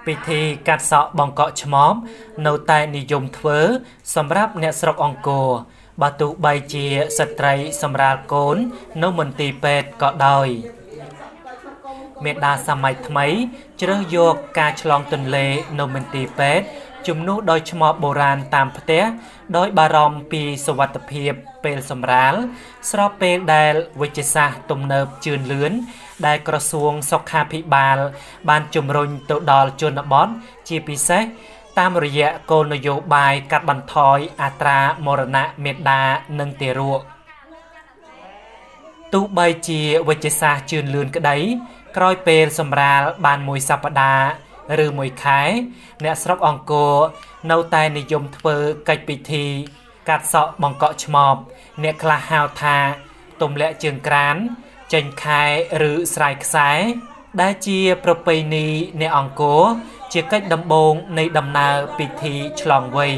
ពិធីកាត់សក់បង្កក់ឆ្មបនៅតែនិយមធ្វើសម្រាប់អ្នកស្រុកអង្គរបើទោះបីជាស្ត្រីសម្រាលកូននៅមន្ទីរពេទ្យក៏ដោយមេដាសម័យថ្មីជ្រើសយកការឆ្លងទន្លេនៅមន្ទីរពេទ្យជំនួសដោយឆ្មបបុរាណតាមផ្ទះដោយបារម្ភពីសុវត្ថិភាពពេលសម្រាលស្របពេលដែលវិទ្យាសាស្ត្រទំនើបជឿនលឿនដែលក្រសួងសុខាភិបាលបានជំរុញទៅដល់ជនបទជាពិសេសតាមរយៈគោលនយោបាយកាត់បន្ថយអត្រាមរណៈមាតានិងទារកទោះបីជាវិទ្យាសាស្ត្រជឿនលឿនក្តីក្រោយពេលសម្រាលបានមួយសប្តាហ៍ឬមួយខែអ្នកស្រុកអង្គរនៅតែនិយមធ្វើកិច្ចពិធីកាត់សក់បង្កក់ឆ្មបអ្នកខ្លះហៅថាទម្លាក់ជើងក្រានចេញខែឬស្រាយខ្សែដែលជាប្រពៃណីអ្នកអង្គរជាកិច្ចដំបូងនៃដំណើរពិធីឆ្លងវ័យ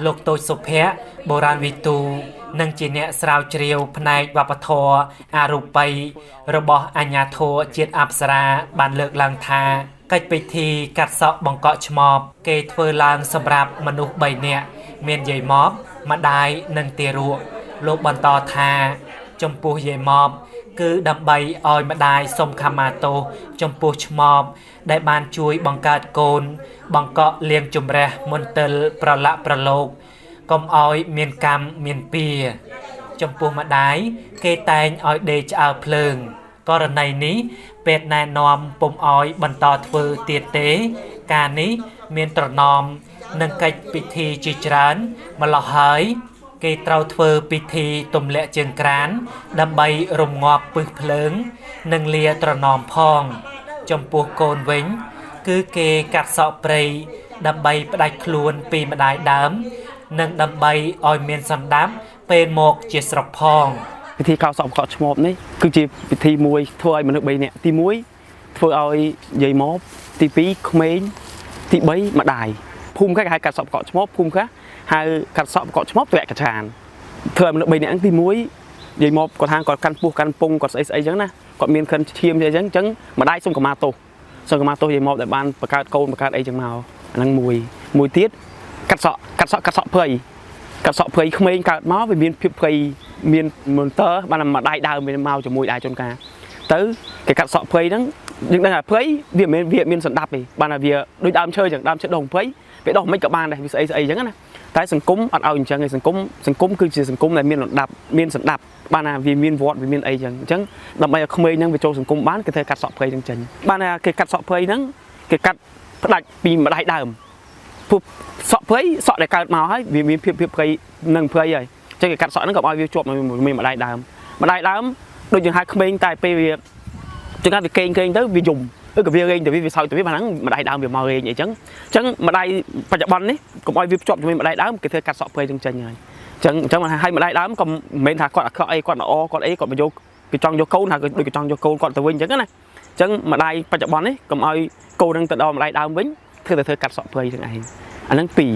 លោកតូចសុភ័ក្របុរាណវិទូនិងជាអ្នកស្រាវជ្រាវផ្នែកវប្បធម៌អរូបីរបស់អាជ្ញាធរជាតិអប្សរាបានលើកឡើងថាកិច្ចពិធីកាត់សក់បង្កក់ឆ្មបគេធ្វើឡើងសម្រាប់មនុស្ស3នាក់មានយាយម៉បម្ដាយនិងទារកលោកបន្តថាចំពោះយាយម៉បគឺដើម្បីឲ្យម្ដាយសុំខមាទោសចំពោះឆ្មបដែលបានជួយបង្កើតកូនបង្កក់លៀងជំរះមន្ទិលប្រឡាក់ប្រឡូកកុំឲ្យមានកម្មមានពៀចំពោះម្ដាយគេតែងឲ្យដេកឆ្អើភ្លើងករណីនេះពេទ្យណែនាំពុំឲ្យបន្តធ្វើទៀតទេការនេះមានត្រណមនិងកិច្ចពិធីជាច្រើនម្ល៉េះហើយគេត្រូវធ្វើពិធីទម្លាក់ជើងក្រានដើម្បីរំងាប់ពឹសភ្លើងនិងលាត្រណមផងចំពោះកូនវិញគឺគេកាត់សក់ព្រៃដើម្បីផ្ដាច់ខ្លួនពីម្ដាយដើមនិងដើម្បីឲ្យមានសន្តាប់ពេលមកជាស្រុកផងពិធីកោសក់បង្កក់ឆ្មបនេះគឺជាពិធីមួយធ្វើឲ្យមនុស្ស3នាក់ទី1ធ្វើឲ្យយាយម៉បទី2ក្មេងទី3ម្ដាយភូមិខ្លះគេហៅកាត់សក់បង្កក់ឆ្មបភូមិខ្លះហៅកាត់សក់បង្កក់ឆ្មបទម្លាក់កឆានធ្វើឲ្យមនុស្ស3នាក់ទី1យាយម៉បគាត់ថាគាត់កាន់ពោះកាន់ពងគាត់ស្អីស្អីចឹងណាគាត់មានក្លិនឈាមអីចឹងចឹងម្ដាយសុំកម្មាទោសសុំកម្មាទោសយាយម៉បដែលបានបង្កើតកូនបង្កើតអីចឹងមកអាហ្នឹងមួយទៀតកាត់សក់កាត់សក់កាត់សក់ព្រៃកាត់សក់ព្រៃក្មេងកើតមកវាមានភាពព្រៃមានមន្ទ័របានម្ដាយដើមវាមកជាមួយដែរជួនកាលទៅគេកាត់សក់ព្រៃហ្នឹងយើងដឹងថាព្រៃវាមិនមែនវាមានសន្តាប់ទេបានថាវាដូចដើមឈើចឹងដើមឈើដុះព្រៃវាដុះមិនក៏បានដែរវាស្អីស្អីចឹងណាតែសង្គមអត់ឲ្យអញ្ចឹងឯងសង្គមគឺជាសង្គមដែលមានលំដាប់មានសន្តាប់បានថាវាមានវត្តវាមានអីចឹងអញ្ចឹងដើម្បីឲ្យក្មេងហ្នឹងវាចូលសង្គមបានគេធ្វើកាត់សក់ព្រៃហ្នឹងចេញបានថាគេកាត់សក់ព្រៃហ្នឹងគេកាត់ផ្ដាច់ពីម្ដាយដើមពួកសក់ព្រៃសក់ដែលកើតមកហើយវាមានភាពព្រៃនឹងព្រៃហើយអញ្ចឹងគេកាត់សក់ហ្នឹងក៏ឲ្យវាជាប់មួយម្ដាយដើមម្ដាយដើមដូចយើងហៅក្មេងតែពេលវាជួនកាលវាកេងកេងទៅវាយំឬក៏វារែងទៅវាសោយទៅវាបានហ្នឹងម្ដាយដើមវាមករែងអីចឹងអញ្ចឹងម្ដាយបច្ចុប្បន្ននេះកុំឲ្យវាភ្ជាប់ជាមួយម្ដាយដើមគេធ្វើកាត់សក់ព្រៃចឹងចេញហើយអញ្ចឹងឲ្យម្ដាយដើមក៏មិនមែនថាគាត់អាក្រក់អីគាត់ល្អគាត់អីគាត់មកយកគេចង់យកកូនថាដូចគេចង់យកកូនគាត់ទៅវិញអញ្ចឹងណាអញ្ចឹងម្ដាយបច្ចុប្បន្ននេះកុំឲ្យកូននឹងទៅដល់ម្ដាយដើមវិញធ្វើតែធ្វើកាត់សក់ព្រៃចឹងឯងអាហ្នឹង2ទី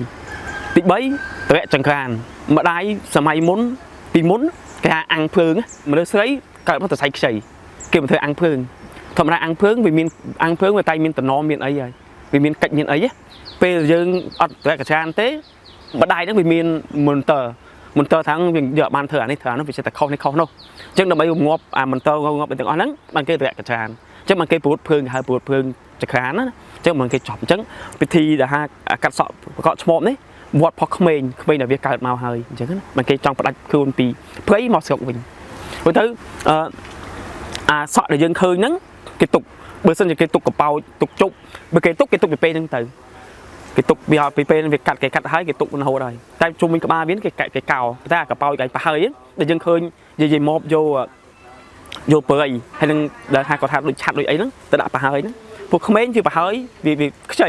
3ត្រែកចង្ក្រានម្ដាយសម័យមុនពីមុនគេថាអាំងភ្លើងមនុស្សស្រីកើតមកទៅសៃខ្ចីគេមិនធ្វើអាំងភ្លើងធម្មតាអាំងភ្លើងវាមានអាំងភ្លើងវាតែមានតំណមានអីហើយវាមានកិច្ចមានអីពេលយើងអត់ត្រែកច្រានទេម្ដាយហ្នឹងវាមានមន្ទ័រថាវាយកបានធ្វើអានេះធ្វើអានោះវាចេះតែខុសនេះខុសនោះអញ្ចឹងដើម្បីងាប់អាមន្ទ័រងាប់ទាំងអស់ហ្នឹងបានគេត្រែកច្រានអញ្ចឹងបានគេព្រួតភ្លើងហៅព្រួតភ្លើងចក្រានណាអញ្ចឹងបានគេចប់អញ្ចឹងពិធីដែលថាកាត់សក់ប្រកបឆ្មបនេះវត្តផុសក្មេងក្មេងដែលវាកើតមកហើយអញ្ចឹងណាបានគេចង់ផ្ដាច់ខ្លួនពីព្រៃមកស្រុកវិញព្រោះទៅអាសក់ដែលយើងឃើញហ្នឹងគេទុកបើសិនជាគេទុកកប៉ោចទុកជប់បើគេទុកពីពេលហ្នឹងទៅគេទុកវាពីពេលវាកាត់គេកាត់ហើយគេទុករហូតហើយតែជុំវិញក្បាលវាគេកាត់គេកោតែអាកប៉ោចកែប្រហើយដែលយើងឃើញយាយមកយកព្រៃហើយនឹងដែលថាគាត់ថាដូចឆាត់ដូចអីហ្នឹងទៅដាក់ប្រហើយហ្នឹងពួកក្មេងវាប្រហើយវាខ្ចី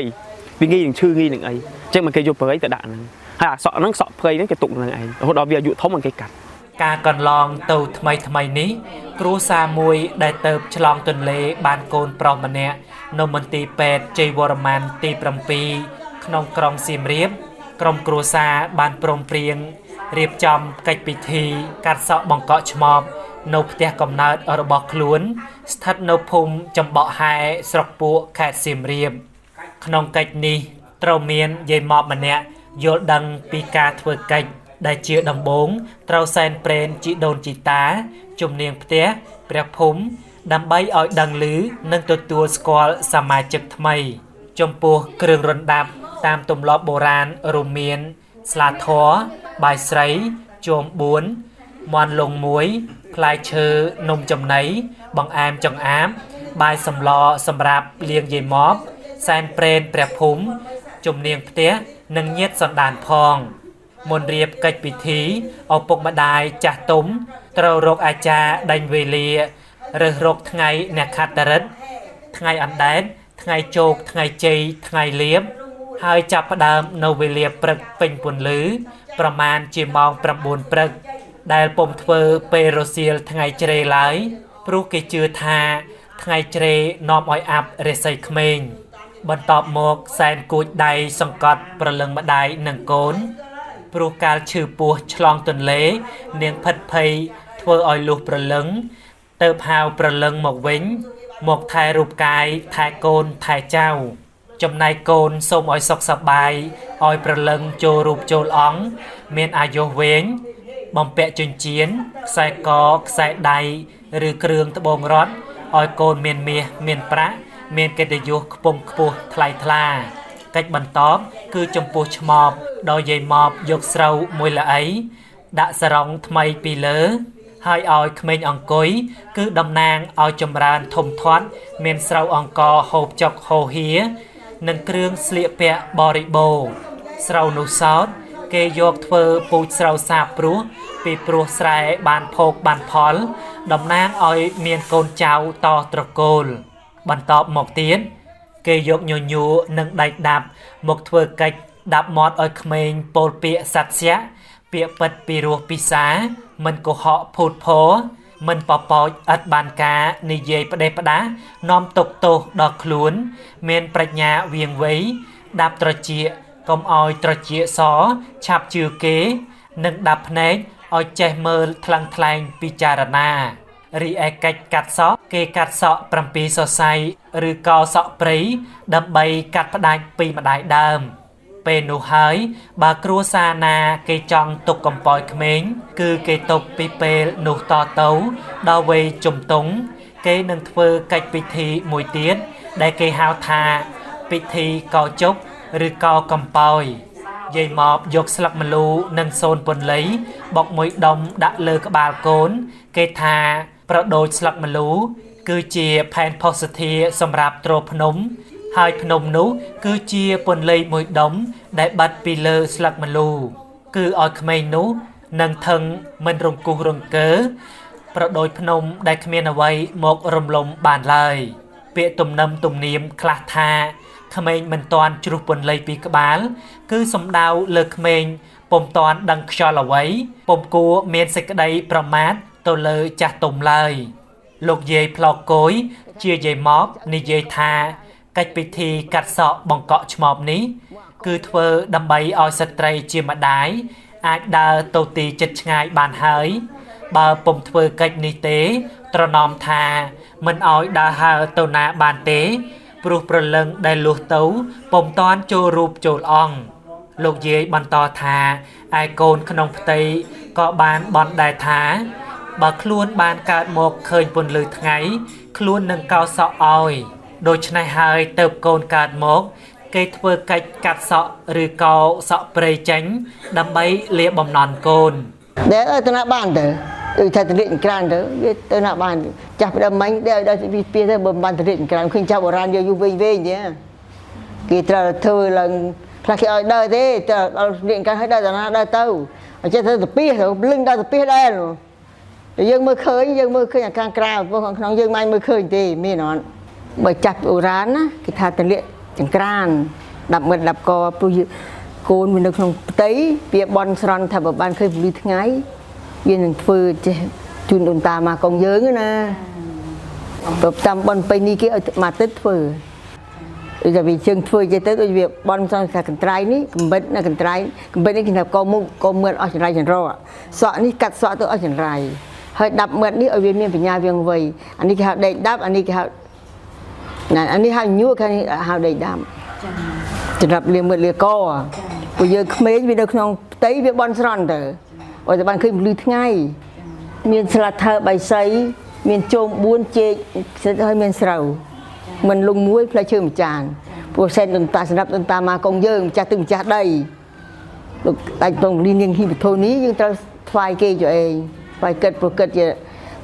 វាងាយនឹងឈឺងាយនឹងអីអញ្ចឹងមកគេយកព្រៃទៅដាក់ហ្នឹងហើយអាសក់ហ្នឹងសក់ព្រៃហ្នឹងគេទុកហ្នឹងឯងរហូតដល់វាអាយុធំមកគេកាត់ការកន្លងទៅថ្មីថ្មីនេះគ្រួសារមួយដែលទៅឆ្លងទន្លេបានកូនប្រុសម្នាក់នៅមន្ទីរពេទ្យជ័យវរ្ម័នទី7ក្នុងក្រុងសៀមរាបក្រុមគ្រួសារបានព្រមព្រៀងរៀបចំកិច្ចពិធីកាត់សក់បង្កក់ឆ្មប នៅផ្ទះកំណើតរបស់ខ្លួន ស្ថិតនៅភូមិចំបក់ហែស្រុកពួកខេត្តសៀមរាប ក្នុងកិច្ចនេះត្រូវមានយាយម៉បម្នាក់យល់ដឹងពីការធ្វើកិច្ចដែលជាដំបូងត្រូវសែនព្រេនជីដូនជីតា ជំនាញផ្ទះព្រះភូមិដើម្បីឲ្យដឹងឮនិងទទួលស្គាល់សមាជិកថ្មី ចំពោះគ្រឿងរណ្ដាប់តាមទម្លាប់បុរាណរួមមាន ស្លាធម៌បាយស្រីជោម4មាន់លង1ផ្លែឈើនំចំណីបង្អែមចង្អាបបាយសម្លសម្រាប់លាងយាយម៉បសែនព្រេនព្រះភូមិជំនាញផ្ទះនិងញាតិសន្តានផងមុនរៀបកិច្ចពិធីឪពុកម្ដាយចាស់ទុំត្រូវរកអាចារ្យដេញវេលារើសរកថ្ងៃអ្នកខត្តរិទ្ធថ្ងៃអណ្ដែតថ្ងៃជោគថ្ងៃជ័យថ្ងៃលៀបហើយចាប់ផ្ដើមនៅវេលាព្រឹកពេញពន្លឺប្រមាណជាម៉ោង9ព្រឹកដែលពុំធ្វើពេលរសៀលថ្ងៃជ្រេឡើយព្រោះគេជឿថាថ្ងៃជ្រេនាំឲ្យអាប់រាសីក្មេងបន្ទាប់មកសែនគួចដៃសង្កត់ប្រលឹងម្ដាយនិងកូនព្រោះកាលឈឺពោះឆ្លងទន្លេនាងភិតភ័យធ្វើឲ្យលុះប្រលឹងទៅហៅប្រលឹងមកវិញមកថែរូបកាយថែកូនថែចៅចំណែកកូនសូមឲ្យសុខសប្បាយឲ្យប្រលឹងចូលរូបចូលអង្គមានអាយុវែងបំពាក់ចិញ្ចៀនខ្សែកខ្សែដៃឬគ្រឿងត្បូងរត់ឲ្យកូនមានមាសមានប្រាក់មានកិត្តិយសខ្ពង់ខ្ពស់ថ្លៃថ្លាកិច្ចបន្តគឺចំពោះឆ្មបដោយយាយម៉បយកស្រូវមួយល្អីដាក់សរងថ្មីពីលើហើយឲ្យក្មេងអង្គុយគឺតំណាងឲ្យចម្រើនធំធាត់មានស្រូវអង្ករហូបចុកហូហៀនិងគ្រឿងស្លៀកពាក់បរិបូរណ៍ស្រូវនោះសោតគេយកធ្វើពូជស្រូវសាបព្រោះពីព្រោះស្រែបានភោគបានផលតំណាងឲ្យមានកូនចៅតត្រកូលបន្តមកទៀតគេយកញញួរនិងដែកដាប់មកធ្វើកិច្ចដាប់មាត់ឲ្យក្មេងពោលពាក្យសត្យៈពាក្យពិតពីរោះពិសាមិនកុហកភូតភរមិនប៉ប៉ោចឥតបានការនិយាយផ្ដេសផ្ដាសនាំទុកទោសដល់ខ្លួនមានប្រាជ្ញាវៀងវៃដាប់ត្រចៀកកុំឲ្យត្រចៀកសឆាប់ជឿគេនិងដាប់ភ្នែកឲ្យចេះមើលថ្លឹងថ្លែងពិចារណារីឯកិច្ចកាត់សក់គេកាត់សក់7សរសៃឬកោសក់ព្រៃដើម្បីកាត់ផ្ដាច់ពីម្ដាយដើមពេលនោះហើយបើគ្រួសារណាគេចង់ទុកកំប៉ោយក្មេងគឺគេទុកពីពេលនោះតទៅដល់វ័យជំទង់គេនឹងធ្វើកិច្ចពិធីមួយទៀតដែលគេហៅថាពិធីកោជុកឬកោកំប៉ោយយាយម៉បយកស្លឹកម្លូនិងសូនពន្លៃបុកមួយដុំដាក់លើក្បាលកូនគេថាប្រដូចស្លឹកម្លូគឺជាផែនផុសធាសម្រាប់ទ្រភ្នំហើយភ្នំនោះគឺជាពន្លៃមួយដុំដែលបាត់ពីលើស្លឹកម្លូគឺឲ្យក្មេងនោះនឹងថឹងមិនរង្គោះរង្គើប្រដូចភ្នំដែលគ្មានអ្វីមករំលំបានឡើយពាក្យទំនឹមទំនៀមខ្លះថាក្មេងមិនទាន់ជ្រុះពន្លៃពីក្បាលគឺសំដៅលើក្មេងពុំទាន់ដឹងខ្យល់អ្វីពុំគួរមានសេចក្តីប្រមាថទៅលើចាស់ទុំឡើយលោកយាយផ្លោកគយជាយាយម៉បនិយាយថាកិច្ចពិធីកាត់សក់បង្កក់ឆ្មបនេះគឺធ្វើដើម្បីឲ្យស្ត្រីជាម្ដាយអាចដើរទៅទីជិតឆ្ងាយបានហើយបើពុំធ្វើកិច្ចនេះទេត្រណមថាមិនឲ្យដើរហើរទៅណាបានទេព្រោះប្រលឹងដែលលុះទៅពុំទាន់ចូលរូបចូលអង្គលោកយាយបន្តថាឯកូនក្នុងផ្ទៃក៏បានបន់ដែរថាបើខ្លួនបានកើតមកឃើញពន្លឺថ្ងៃខ្លួននឹងកោសក់ឲ្យដូច្នេះហើយទៅកូនកើតមកគេធ្វើកិច្ចកាត់សក់ឬកោសក់ព្រៃចេញដើម្បីលាបំណន់កូនដែលទៅណាបានទៅដូចថាទៅរៀនក្រានទៅវាទៅណាបានចាស់ផ្ដើមមិញដែលដល់ពីពីទៅបើមិនបានទៅរៀនក្រានឃើញចាស់បុរាណយកយូរវិញវិញទេគេត្រូវធ្វើឡើងខ្លះគេឲ្យដើរទេទៅដល់រៀនក្រានឲ្យដើរទៅណាដើរទៅអញ្ចឹងទៅពីទៅលឹងដល់ទៅពីដែរតែយើងមើលឃើញយើងមើលឃើញអាខាងក្រៅព្រោះខាងក្នុងយើងមិនមើលឃើញទេមានអត់បើចាស់បុរាណណាគេថាទលាកចង្ក្រានដាប់មិត្តដាប់កព្រោះកូនវានៅក្នុងផ្ទៃវាបន់ស្រន់ថាបើបានឃើញពលឺថ្ងៃវានឹងធ្វើចេះជូនដូនតាមកកងយើងណាបើតាមបន់ពេញនេះគេឲ្យមកទឹកធ្វើដូចថាវាជើងធ្វើចេះទៅដូចវាបន់ស្រន់ថាកន្ត្រៃនេះកំបិតណាកន្ត្រៃកំបិតនេះគេថាកមុខកមើលអស់ចង្រៃចង្រសក់នេះកាត់សក់ទៅអស់ចង្រៃ ហើយដាប់មាត់នេះឲ្យវាមានបញ្ញាវៀងវៃអានេះគេហៅដេកដាប់អានេះគេហៅណាអានេះហៅញក់គេហៅដេកដាប់សម្រាប់លាមាត់លាកព្រោះយើងក្មេងវានៅក្នុងផ្ទៃវាបន់ស្រន់ទៅឲ្យតែបានឃើញពលឺថ្ងៃមានស្លាធើបៃសីមានជោម4ចេកហើយមានស្រូវមិនលងមួយផ្លែឈើមួយចានព្រោះសែនដន្តាសម្រាប់ដន្តាមកកងយើងម្ចាស់ទឹកម្ចាស់ដីលោកដាច់តងលីនាងហ៊ីបធូនេះយើងត្រូវថ្វាយគេចុះឯងថ្វាយគិតព្រោះគិតជា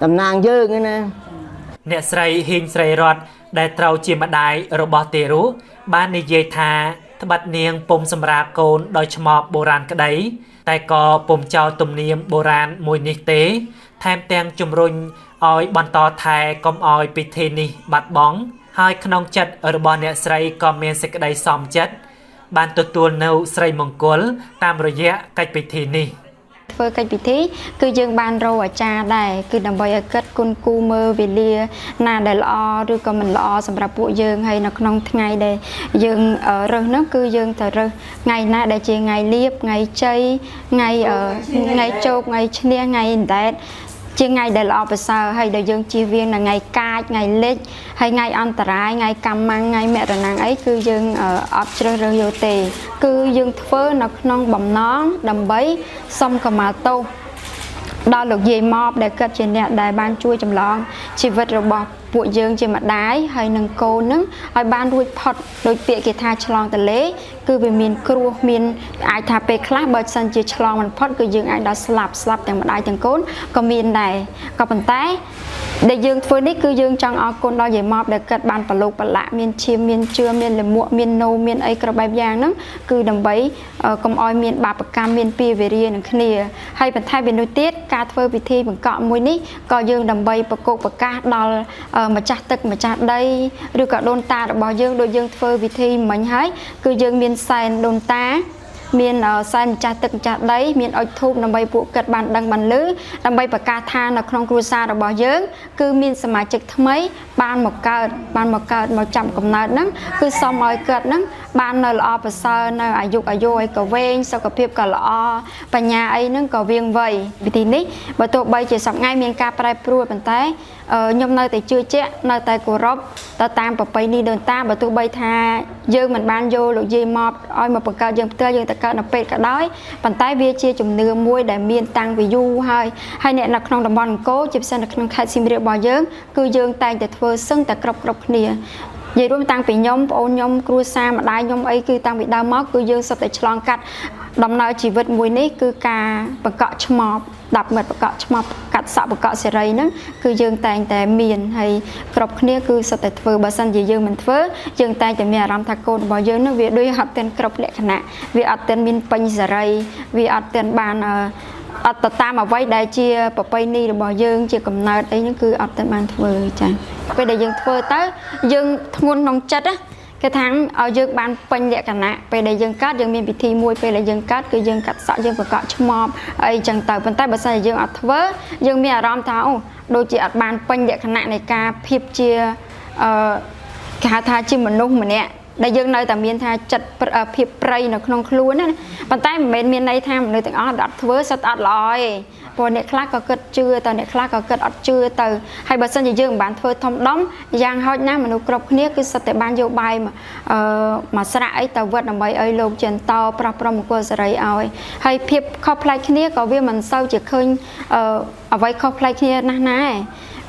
តំណាងយើងណា អ្នកស្រីហ៊ីងស្រីរតដែលត្រូវជាម្ដាយរបស់ទេរុបាននិយាយថាត្បិតនាងពុំសម្រាលកូនដោយឆ្មបបុរាណក្តីតែក៏ពុំចោលទំនៀមបុរាណមួយនេះទេថែមទាំងជំរុញឲ្យបន្តថែកុំឲ្យពិធីនេះបាត់បង់ហើយក្នុងចិត្តរបស់អ្នកស្រីក៏មានសេចក្តីសមចិត្តបានទទួលនៅស្រីមង្គលតាមរយៈកិច្ចពិធីនេះ ធ្វើកិច្ចពិធីគឺយើងបានរកអាចារ្យដែរគឺដើម្បីឲ្យគិតគុណគូមើលវេលាណាដែលល្អឬក៏មិនល្អសម្រាប់ពួកយើងហើយនៅក្នុងថ្ងៃដែលយើងរើសនោះគឺយើងត្រូវរើសថ្ងៃណាដែលជាថ្ងៃលៀបថ្ងៃជ័យថ្ងៃថ្ងៃជោគថ្ងៃឈ្នះថ្ងៃអណ្ដែតជាថ្ងៃដែលល្អប្រសើរហើយដែលយើងជៀសវាងនៅថ្ងៃកាចថ្ងៃលិចហើយថ្ងៃអន្តរាយថ្ងៃកម្មថ្ងៃមរណៈអីគឺយើងអត់ជ្រើសរើសយកទេគឺយើងធ្វើនៅក្នុងបំណងដើម្បីសុំកម្មាទោសដល់លោកយាយម៉បដែលគាត់ជាអ្នកដែលបានជួយចម្លងជីវិតរបស់ពួកយើងជាម្ដាយហើយនឹងកូននឹងឲ្យបានរួចផុតដោយពាក្យគេថាឆ្លងទលេគឺវាមានគ្រោះមានអាចថាពេលខ្លះបើសិនជាឆ្លងមិនផុតគឺយើងអាចដល់ស្លាប់ស្លាប់ទាំងម្ដាយទាំងកូនក៏មានដែរក៏ប៉ុន្តែដែលយើងធ្វើនេះគឺយើងចង់អរគុណដល់យាយម៉បដែលគាត់បានប្រឡូកប្រឡាក់មានឈាមមានជឿមានលមួកមាននោមានអីគ្រប់បែបយ៉ាងហ្នឹងគឺដើម្បីកុំឲ្យមានបាបកម្មមានពីវេរានឹងគ្នាហើយបន្ថែមពីនោះទៀតការធ្វើពិធីបង្កក់មួយនេះក៏យើងដើម្បីប្រកោកប្រកាសដល់ម្ចាស់ទឹកម្ចាស់ដីឬក៏ដូនតារបស់យើងដូចយើងធ្វើពិធីមិញហើយគឺយើងមានសែនដូនតាមានសែនម្ចាស់ទឹកម្ចាស់ដីមានអុជធូបដើម្បីពួកគាត់បានដឹងបានឮដើម្បីប្រកាសថានៅក្នុងគ្រួសាររបស់យើងគឺមានសមាជិកថ្មីបានមកកើតមកចាំកំណើតហ្នឹងគឺសូមឲ្យគាត់ហ្នឹងបាននៅល្អប្រសើរនៅអាយុឲ្យក៏វែងសុខភាពក៏ល្អបញ្ញាអីហ្នឹងក៏វៀងវៃពិធីនេះបើទោះបីជាសប្តាហ៍មានការប្រែប្រួលប៉ុន្តែខ្ញុំនៅតែជឿជាក់នៅតែគោរពទៅតាមប្រពៃណីដូនតាបើទោះបីថាយើងមិនបានយកលោកយាយមកឲ្យមកបង្កើតយើងផ្ទាល់យើងទៅកើតនៅពេទ្យក៏ដោយប៉ុន្តែវាជាជំនឿមួយដែលមានតាំងពីយូរហើយហើយអ្នកនៅក្នុងតំបន់អង្គរជាពិសេសនៅក្នុងខេត្តសៀមរាបរបស់យើងគឺយើងតែងតែធ្វើសឹងតែគ្រប់គ្នានិយាយរួមតាំងពីខ្ញុំប្អូនខ្ញុំគ្រួសារម្ដាយខ្ញុំអីគឺតាំងពីដើមមកគឺយើងសុទ្ធតែឆ្លងកាត់ដំណើរជីវិតមួយនេះគឺការបង្កក់ឆ្មបដាប់មិត្តបង្កក់ឆ្មបកាត់សក់បង្កក់សេរីហ្នឹងគឺយើងតែងតែមានហើយគ្រប់គ្នាគឺសុទ្ធតែធ្វើបើសិនជាយើងមិនធ្វើយើងតែងតែមានអារម្មណ៍ថាកូនរបស់យើងហ្នឹងវាដូចអត់ទាន់គ្រប់លក្ខណៈវាអត់ទាន់មានពេញសេរីវាអត់ទាន់បានអត់ទៅតាមអ្វីដែលជាប្រពៃណីរបស់យើងជាកំណើតអីហ្នឹងគឺអត់ទាន់បានធ្វើចា៎ពេលដែលយើងធ្វើទៅយើងធ្ងន់ក្នុងចិត្តណាគេថាឲ្យយើងបានពេញលក្ខណៈពេលដែលយើងកើតយើងមានពិធីមួយពេលដែលយើងកើតគឺយើងកាត់សក់យើងប្រកក់ឆ្មបអីចឹងទៅប៉ុន្តែបើសិនជាយើងអត់ធ្វើយើងមានអារម្មណ៍ថាអូដូចជាអត់បានពេញលក្ខណៈនៃការភាពជាគេហៅថាជាមនុស្សម្នាក់ដែលយើងនៅតែមានថាចិត្តភាពប្រៃនៅក្នុងខ្លួនណាប៉ុន្តែមិនមែនមានន័យថាមនុស្សទាំងអស់អត់ធ្វើសិតអត់ល្អទេព្រោះអ្នកខ្លះក៏គិតជឿទៅអ្នកខ្លះក៏គិតអត់ជឿទៅហើយបើសិនជាយើងមិនបានធ្វើធំដុំយ៉ាងហោចណាស់មនុស្សគ្រប់គ្នាគឺសិតតែបានយកបាយមកស្រាក់អីទៅវត្តដើម្បីឲ្យលោកចិនតប្រោះប្រមង្គលសេរីឲ្យហើយភាពខុសប្លែកគ្នាក៏វាមិនសូវជាឃើញអ្វីខុសប្លែកគ្នាណាស់ណាឯង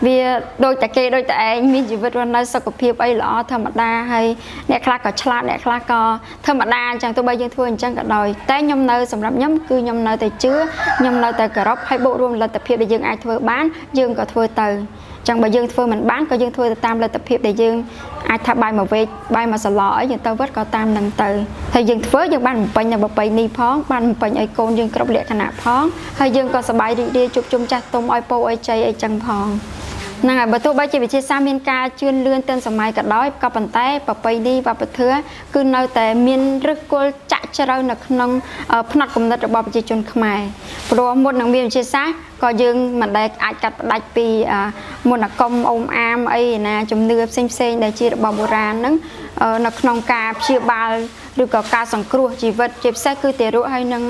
វាដូចតែគេដូចតែឯងមានជីវិតរស់នៅសុខភាពអីល្អធម្មតាហើយអ្នកខ្លះក៏ឆ្លាតអ្នកខ្លះក៏ធម្មតាអញ្ចឹងទោះបីយើងធ្វើអញ្ចឹងក៏ដោយតែខ្ញុំនៅសម្រាប់ខ្ញុំគឺខ្ញុំនៅតែជឿខ្ញុំនៅតែគោរពហើយបូករួមលទ្ធភាពដែលយើងអាចធ្វើបានយើងក៏ធ្វើទៅអញ្ចឹងបើយើងធ្វើមិនបានក៏យើងធ្វើទៅតាមលទ្ធភាពដែលយើងអាចថាបាយមួយវែកបាយមួយសឡអីយើងទៅវត្តក៏តាមនឹងទៅហើយយើងធ្វើយើងបានបំពេញនៅប្រពៃណីផងបានបំពេញឲ្យកូនយើងគ្រប់លក្ខណៈផងហើយយើងក៏សប្បាយរីករាយជួបជុំចាស់ទុំឲ្យពោឲ្យជ័យអីចឹងផងហ្នឹងហើយបើទោះបីជាវិទ្យាសាស្ត្រមានការជឿនលឿនទាន់សម័យក៏ដោយក៏ប៉ុន្តែប្រពៃណីវប្បធម៌គឺនៅតែមានឫសគល់ចាក់ជ្រៅនៅក្នុងផ្នត់គំនិតរបស់ប្រជាជនខ្មែរព្រោះមុននឹងមានវិទ្យាសាស្ត្រក៏យើងមិនដែលអាចកាត់ផ្ដាច់ពីមន្តអាគមអូមអាមអីណាជំនឿផ្សេងៗដែលជារបស់បុរាណហ្នឹងនៅក្នុងការព្យាបាលឬក៏ការសង្គ្រោះជីវិតជាពិសេសគឺទារកហើយនឹង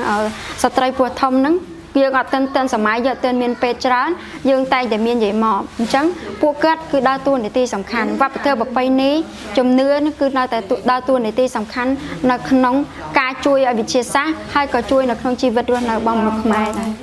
ស្ត្រីពោះធំហ្នឹង យើងអត់ទាន់ទាន់សម័យយើងអត់ទាន់មានពេទ្យច្រើនយើងតែងតែមានយាយម៉បអញ្ចឹងពួកគាត់គឺដើរតួនាទីសំខាន់វប្បធម៌ប្រពៃណីជំនឿនេះគឺនៅតែដើរតួនាទីសំខាន់នៅក្នុងការជួយឲ្យវិទ្យាសាស្ត្រហើយក៏ជួយនៅក្នុងជីវិតរស់នៅរបស់មនុស្សខ្មែរដែរ។